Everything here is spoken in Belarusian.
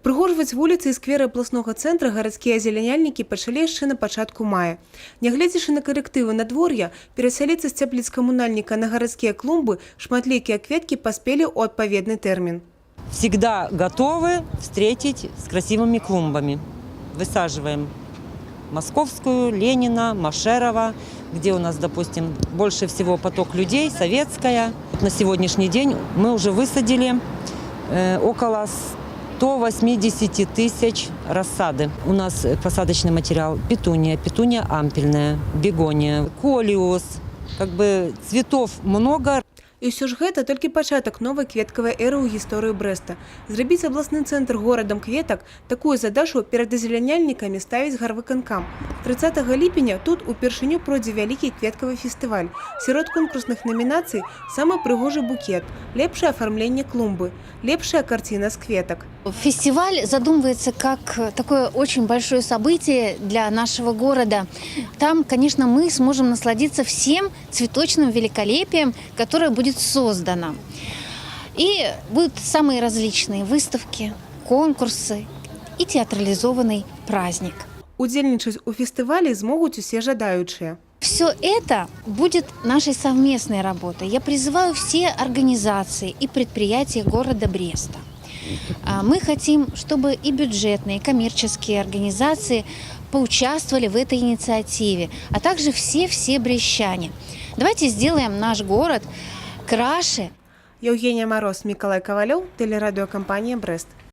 Упрыгожваць вуліцы і скверы абласнога цэнтра гарадскія азеляняльнікі пачалі яшчэ на пачатку мая. Нягледзячы на карэктывы надвор'я, перасяліцца з цяпліц камунальніка на гарадскія клумбы шматлікія кветкі паспелі ў адпаведны тэрмін. Всегда готовы встретить с красивыми клумбами. Высаживаем Московскую, Ленина, Машерова, где у нас, допустим, больше всего поток людей, Советская. На сегодняшний день мы уже высадили около 180 тысяч рассады. У нас посадочный материал: петуния, петуния ампельная, бегония, колеус. Как бы цветов много. І ўсё ж гэта толькі пачатак новай кветкавай эры ў гісторыі Брэста. Зрабіць абласны цэнтр горадам кветак — такую задачу перад азеляняльнікамі ставіць гарвыканкам. 30 ліпеня тут упершыню пройдзе вялікі кветкавы фестываль. Сярод конкурсных намінацый самы прыгожы букет, лепшае афармленне клумбы, лепшая карціна з кветак. Фестиваль задумывается как такое очень большое событие для нашего города. Там, конечно, мы сможем насладиться всем цветочным великолепием, которое будет создано. И будут самые различные выставки, конкурсы и театрализованный праздник. Удзельнічаць у фестывалі змогуць усе жадаючыя. Все это будет нашей совместной работой. Я призываю все организации и предприятия города Бреста. Мы хотим, чтобы и бюджетные, и коммерческие организации поучаствовали в этой инициативе, а также все-все брестчане. Давайте сделаем наш город краше. Яўгенія Мароз, Мікалай Кавалёў, тэлерадыёкампанія «Брэст».